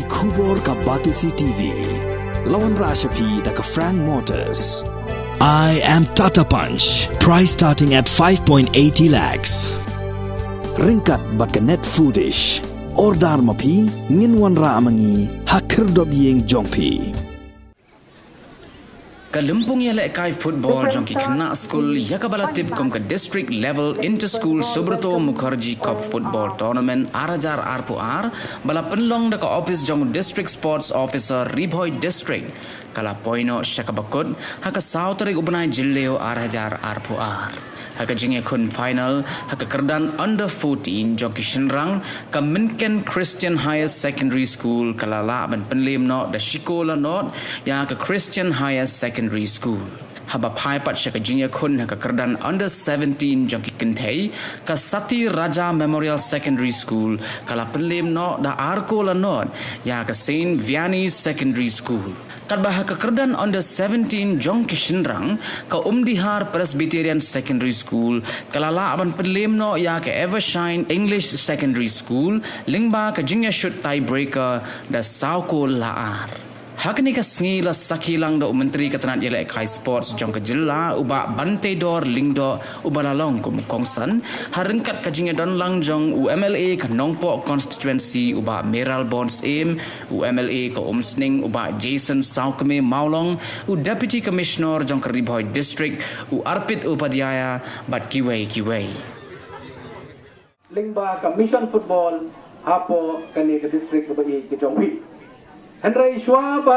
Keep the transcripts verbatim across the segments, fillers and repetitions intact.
Khubor ka Batesi T V. La wanrah sha phi da ka Frank Motors. I am Tata Punch. Price starting at five point eighty lakhs. Ryngkat bad ka Net Foodish. Order ma phi, ngin wanrah ma ngi ha khyrdop ïing jong phi. Ka lympung ïalehkai football jong ki khynnah skul ïa kaba la tip kum ka District Level Inter-School Subroto Mukherjee Cup Football Tournament ar hajar arphew ar ba la pynlong da ka ophis jong District Sports Officer Ri Bhoi District ka la poi noh sha kaba kut ha ka saw tarik u bnai Jylliew ar hajar arphew ar. Ha ka jingïakhun final ha ka kyrdan under fourteen jong ki shynrang, ka Mynken Christian Higher Secondary School ka la lah ban pynliem noh da shi kol la nod ïa ka Christian Higher Secondary School. Haba phai pat sha ka jingïakhun ha ka kyrdan under seventeen jong ki kynthei, ka Sati Raja Memorial Secondary School ka la pynliem noh da ar kol la nod ïa ka Saint Vianney Secondary School. Katba ha ka kyrdan under seventeen jong ki shynrang, ka Umdihar Presbyterian Secondary School ka la lah ban pynliem noh ïa ka Evershine English Secondary School lyngba ka jingïashut tiebreaker da saw kol la ar. Ha kane ka sngi la sakhi lang da u Myntri ka tnat ïalehkai sports jong ka jylla u Bah Banteidor Lyngdoh, uba la long kum u kongsan ha ryngkat ka jingïadon lang jong u M L A ka Nongpoh Constituency u Bah Mayralborn Syiem, u M L A ka Umsning u Bah Jason Sawkmie Mawlong, u Deputy Commissioner jong ka Ri Bhoi District u Arpit Upadhyaya bad kiwei kiwei. Lyngba ka Mission Football hapoh kane ka district kaba ïeit ka jong phi. Hynrei shuwa ba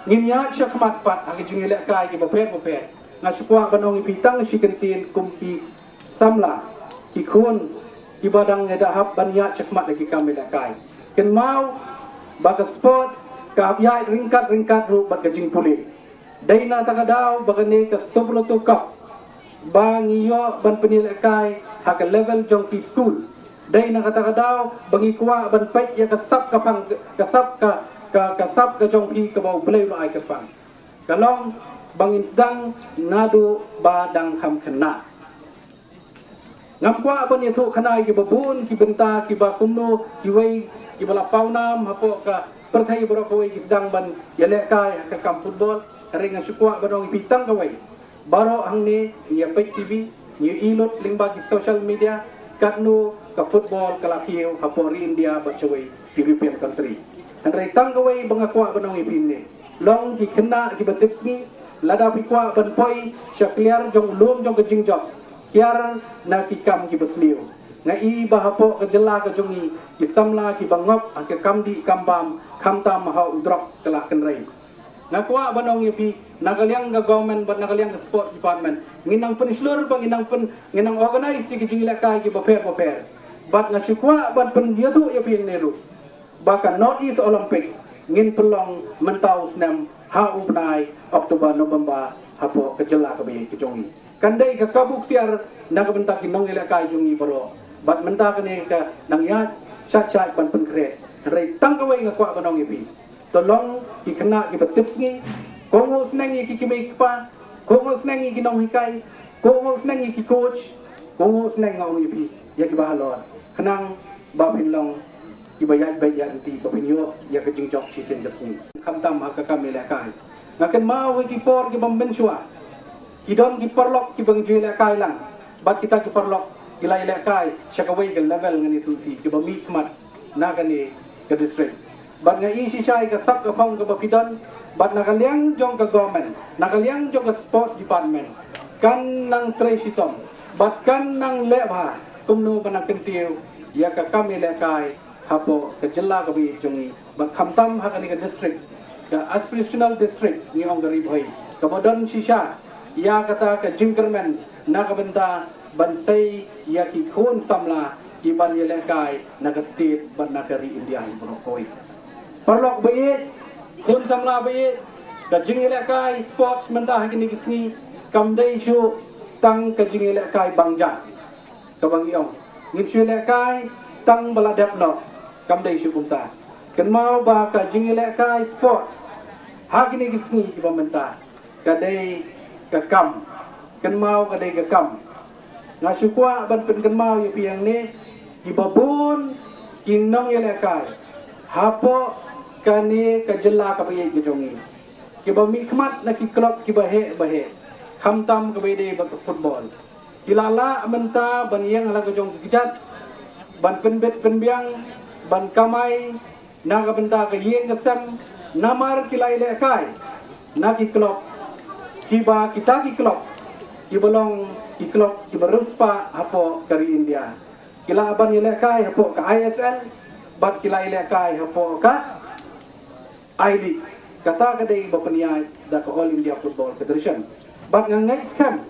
ngin ïaid shakhmat pat ha ki jingïalehkai kiba pher bapher, nga shu kwah ban ong ïa phi tang shi kyntien kum ki samla, ki khun kiba dang ïada hap ban ïaid shakhmat ha ki kam ïalehkai. Kynmaw ba ka sports ka hap ïaid ryngkat ryngkat ruh bad ka jingpule. Dei na kata ka daw ba kane ka Subroto Cup ba ngi ïoh ban pynïalehkai ha ka level jong ki skul. Dei na kata ka daw ba ngi kwah ban peit ïa ka sap ka pang, ka sap ka, ka, ka sap ka jong phi kaba U Blei u la ai kyrpang. Ka long ba ngin sdang naduh ba dang kham khynnah. Ngam kwah ban ïathuh khana ïa kiba bun ki bynta kiba kumno kiwei kiba la pawnam hapoh ka pyrthei baroh kawei ki sdang ban ïalehkai ha ka kam football. Hynrei nga shu kwah ban ong ïa phi tang kawei, baroh hangne ngi ïa peit T V, ngi ïa lut lyngba ki social media katno ka football ka la kiew hapoh ri India bad shawei ki European country. Hynrei tang kawei ba nga kwah ban ong ïa phi ne, long ki khynnah kiba tipsngi, lada phi kwah ban poi sha kliar jong u lum jong ka jingjop, kiar na ki kam kiba sniew. Nga i ba hapoh ka jylla ka jong ngi ki samla kiba ngop ha ka kam dih kam bam khamtam ha u drugs ka la kynrei. Nga kwah ban ong ïa phi, na ka liang ka government bad na ka liang ka sports department, ngin nang pynshlur ba ngin nang pyn, ngin nang organize ïa ki jingïalehkai kiba pher bapher. Bad nga shu kwah ban pynïathuh ïa phi ne ruh ba ka North East Olympic ngin pynlong mynta u snem ha u bnai October November hapoh ka jylla kaba ïeit ka jong ngi. Kan dei ka kabu ksiar na ka bynta ki nongïalehkai jong ngi baroh. Bad mynta kane ka nang ïaid shait shait ban pynkhreh. Hynrei tang kawei nga kwah ban ong ïa phi, to long ki khynnah kiba tipsngi, kohnguh sneng ïa ki kmie ki kpa, kohnguh sneng ïa ki nonghikai, kohnguh sneng ïa ki coach, kohnguh sneng, nga ong ïa phi, ïa kiba halor, khnang ba phin long kiba ïaid beit ïaid ryntih, ba phin ïoh ïa ka jingjop shisien ka sngi. Khamtam ha ka kam ïalehkai. Nga kynmaw ha ki por kiba mynshuwa, ki don ki paralok kiba ngi ju ïalehkai lang. Bad kita ki paralok ki la ïalehkai sha kawei ka level, ngan ïathuh ïa phi, kiba mih khmat na kane ka district. Bad nga i shisha ïa ka sap ka phong kaba phi don, bad na ka liang jong ka government, na ka liang jong ka sports department, kan nang trei shitom bad kan nang leh bha kumno ban nang kyntiew ïa ka kam ïalehkai hapoh ka jylla kaba ïeit jong ngi, bad khamtam ha kane ka district, ka aspirational district ngi ong ka Ri Bhoi, kaba don shisha ïa kata ka jingkyrmen na ka bynta ban sei ïa ki khun samla kiban ïalehkai na ka state bad na ka ri India hi baroh kawei. Paralok ba ïeit, khun samla ba ïeit, ka jingïalehkai sports mynta ha kine ki sngi kam dei shuh tang ka jingïalehkai bang jait. Kaba ngi ong, ngin shu ïalehkai tang ba la dep noh, kam dei shuh kumta. Kynmaw ba ka jingïalehkai sports ha kine ki sngi kiba mynta ka dei ka kam. Kynmaw ka dei ka kam. Nga shu kwah ban pynkynmaw ïa phi hangne, kiba bun ki nongïalehkai hapoh Kane ka jylla kaba ïeit ka jong ngi, kiba mihkhmat na ki club kiba heh ba heh, khamtam kaba ïadei bad ka football, ki la lah mynta ban ïeng ha la ka jong ka kjat, ban pynbit pynbiang, ban kamai na ka bynta ka ïing ka sem, namar ki la ïalehkai na ki club kiba, kita ki club kiba long ki club kiba riewspah hapoh ka ri India. Ki lah ban ïalehkai hapoh ka I S L bad ki la ïalehkai hapoh ka I-League. Kata ka dei ba pynïaid da ka All India Football Federation. Bad nga ngeit skhem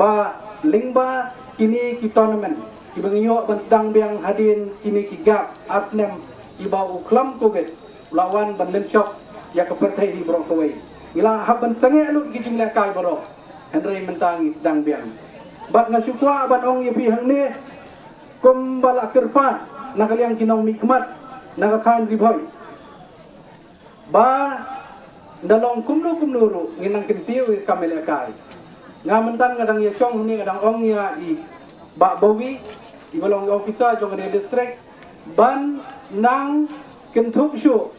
ba lyngba kine ki tournament kiba ngi ïoh ban sdang biang hadien kine ki gap ar snem kiba u khlam Covid u la wan ban lynshop ïa ka pyrthei hi baroh kawei, ngi la hap ban sangeh lut ki jinglehkai baroh. Hynrei mynta ngi sdang biang. Bad nga shu kwah ban ong ïa phi hangne, kumba la kyrpad na ka liang ki nongmihkhmat na ka thaiñ Ri Bhoi, ba ynda long kumno kumno ruh ngin nang kyntiew ïa ka kam ïalehkai. Nga mynta nga dang ïashong hangne, nga dang ong ïa i Bah Bowi, iba long i officer jong kane ka district, ban nang kynthup shuh,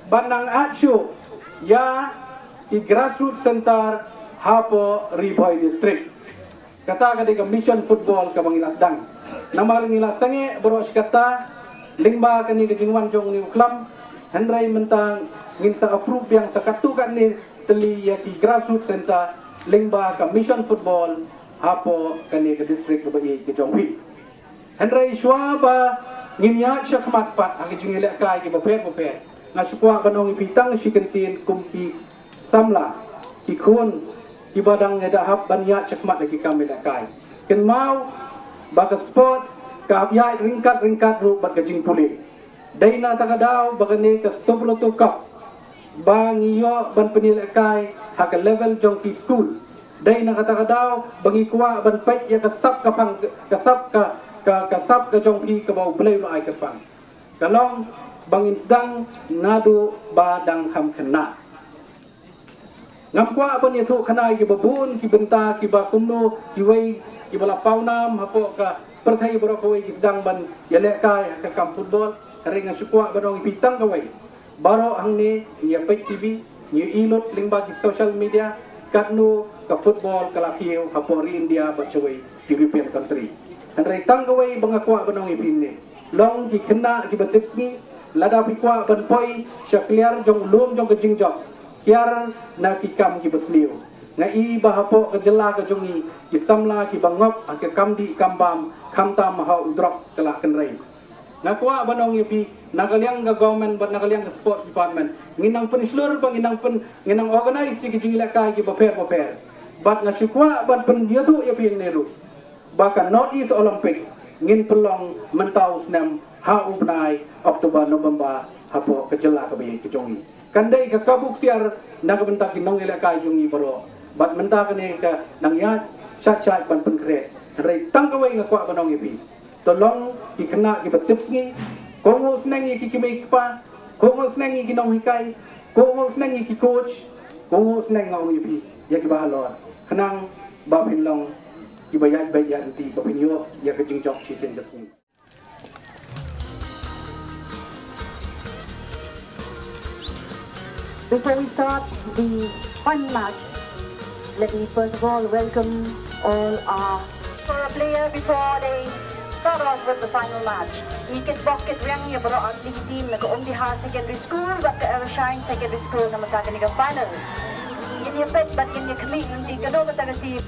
ban nang add shuh ïa i grassroots center hapoh Ri Bhoi district. Kata ka dei ka mission football kaba ngi la sdang. Namar ngi la sangeh baroh shi katta lyngba kane ka jingwan jong une u khlam. Hynrei mynta ngin sa approve biang sa katto katne tylli ïa ki grassroots center lyngba ka mission football hapoh kane ka district kaba ïeit ka jong phi. Hynrei shuwa ba ngin ïaid shakhmat pat ha ki jingïalehkai kiba pher bapher, nga shu kwah ban ong ïa phi tang shi kyntien kum ki samla, ki khun kiba dang ïada hap ban ïaid shakhmat ha ki kam ïalehkai. Kynmaw ba ka sports ka hap ïaid ryngkat ryngkat ruh bad ka jingpule. Dei na kata ka daw ba kane ka Subrata Cup ba ngi ïoh ban pynïalehkai ha ka level jong ki skul. Dei na kata ka daw ba ngi kwah ban peit ïa ka sap ka phang, ka sap ka, ka, ka sap ka jong phi kaba U Blei u la ai kyrpang. Ka long ba ngin sdang naduh ba dang kham khynnah. Ngam kwah ban ïathuh khana ïa kiba bun ki bynta kiba kumno kiwei kiba la pawnam hapoh ka pyrthei baroh kawei ki sdang ban ïalehkai ha ka kam football. Hynrei nga shu kwah ban ong ïa phi tang kawei, baroh hangne ngi ïa peit T V, ngi ïa lut lyngba ki social media katno ka football ka la kiew hapoh ri India bad shawei ki European country. Hynrei tang kawei ba nga kwah ban ong ïa phi ne, long ki khynnah kiba tipsngi, lada phi kwah ban poi sha kliar jong lum jong ka jingjop, kiar na ki kam kiba sniew. Nga i ba hapoh ka jylla ka jong ngi ki samla kiba ngop ha ka kam dih kam bam, khamtam ha u drugs ka la kynrei. Nga kwah ban ong ïa phi, na ka liang ka government bad na ka liang ka sports department, ngin nang pynshlur ba ngin nang pyn, ngin nang organize ïa ki jingïalehkai kiba pher bapher. Bad nga shu kwah ban pynïathuh ïa phi ne ruh ba ka North East Olympic ngin pynlong mynta u snem ha u bnai October November hapoh ka jylla kaba ïeit ka jong ngi. Kan dei ka kabu ksiar na ka bynta ki nongïalehkai jong ngi baroh. Bad mynta kane ka nang ïaid shait shait ban pynkhreh. Hynrei tang kawei nga kwah ban ong ïa phi, to long ki khynnah kiba tipsngi. Kohnguh sneng ïa ki kmie ki kpa, kohnguh sneng ïa ki nonghikai, kohnguh sneng ïa ki coach, kohnguh sneng nga ong ïa phi ïa kiba halor, khnang ba phin long kiba ïaid beit ïaid ryntih, ba phin ïoh ïa ka jingjop shisien ka sngi. Before we start the final match, let me first of all welcome all our for a player before they start off with the final match. Ngi kitbok kitrwiang ïa baroh artylli ki team na ka Umdihar Secondary School bad ka Evershine Secondary School na ka bynta kane ka final. Ngin ïa peit bad ngin ïa khmih lynti kano kata ka team.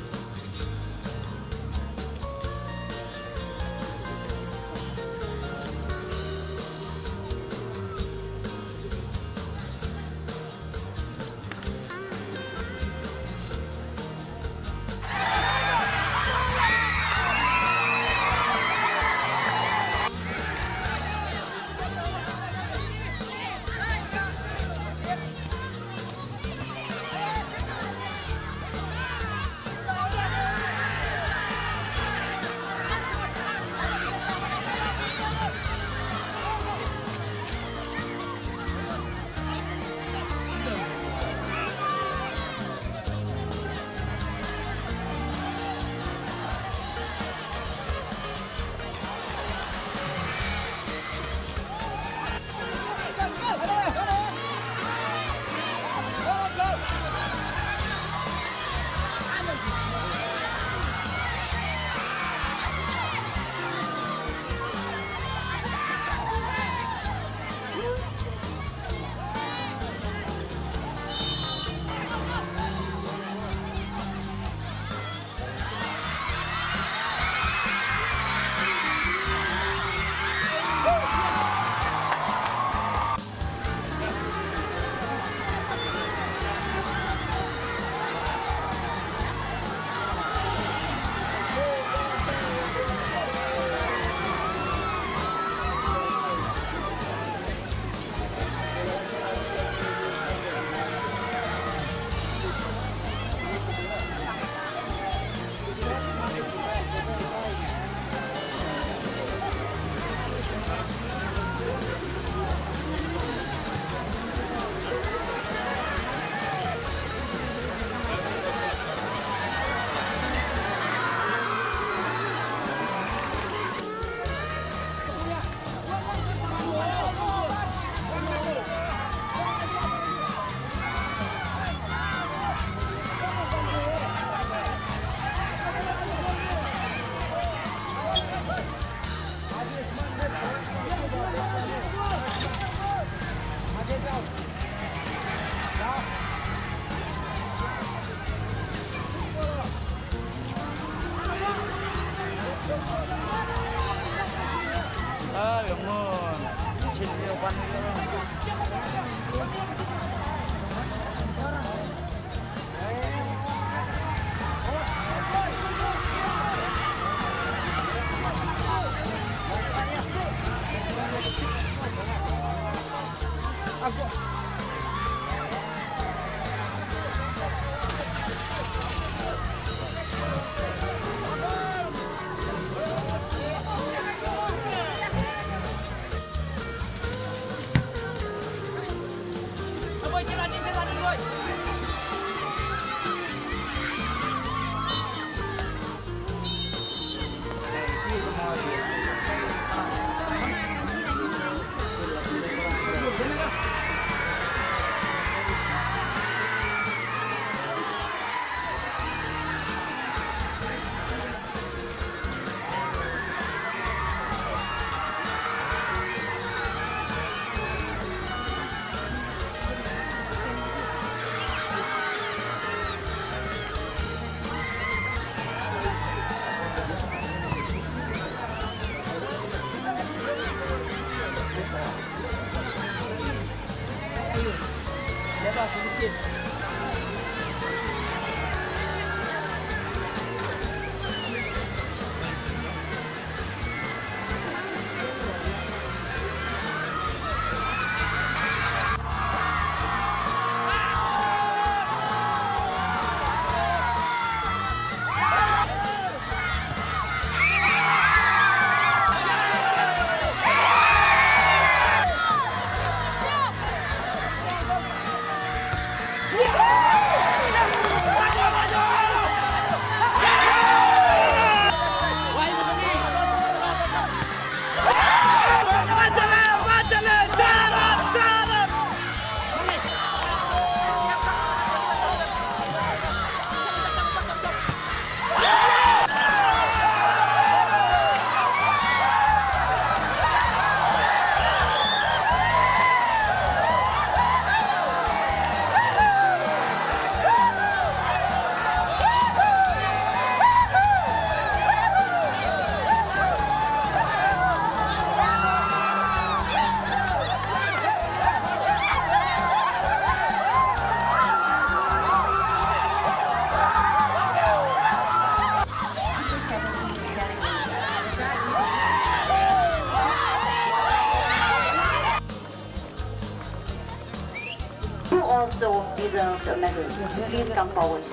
Who also deserves a medal, please come forward.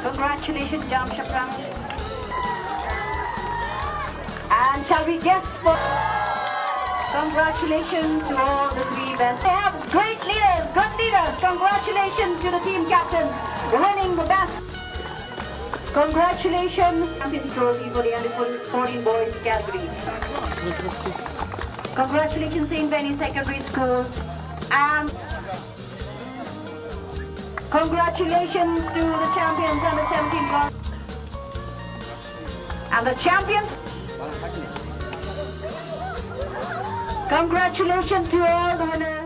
Congratulations, Jam Shaphrang. And shall we guess for... Congratulations to all the three best. They have great leaders, good leaders. Congratulations to the team captain winning the best. Congratulations, champion trophy for the under fourteen boys category. Congratulations, Saint Benny Secondary School. And congratulations to the champions under seventeen girls. And the champions. Congratulations to all the winners.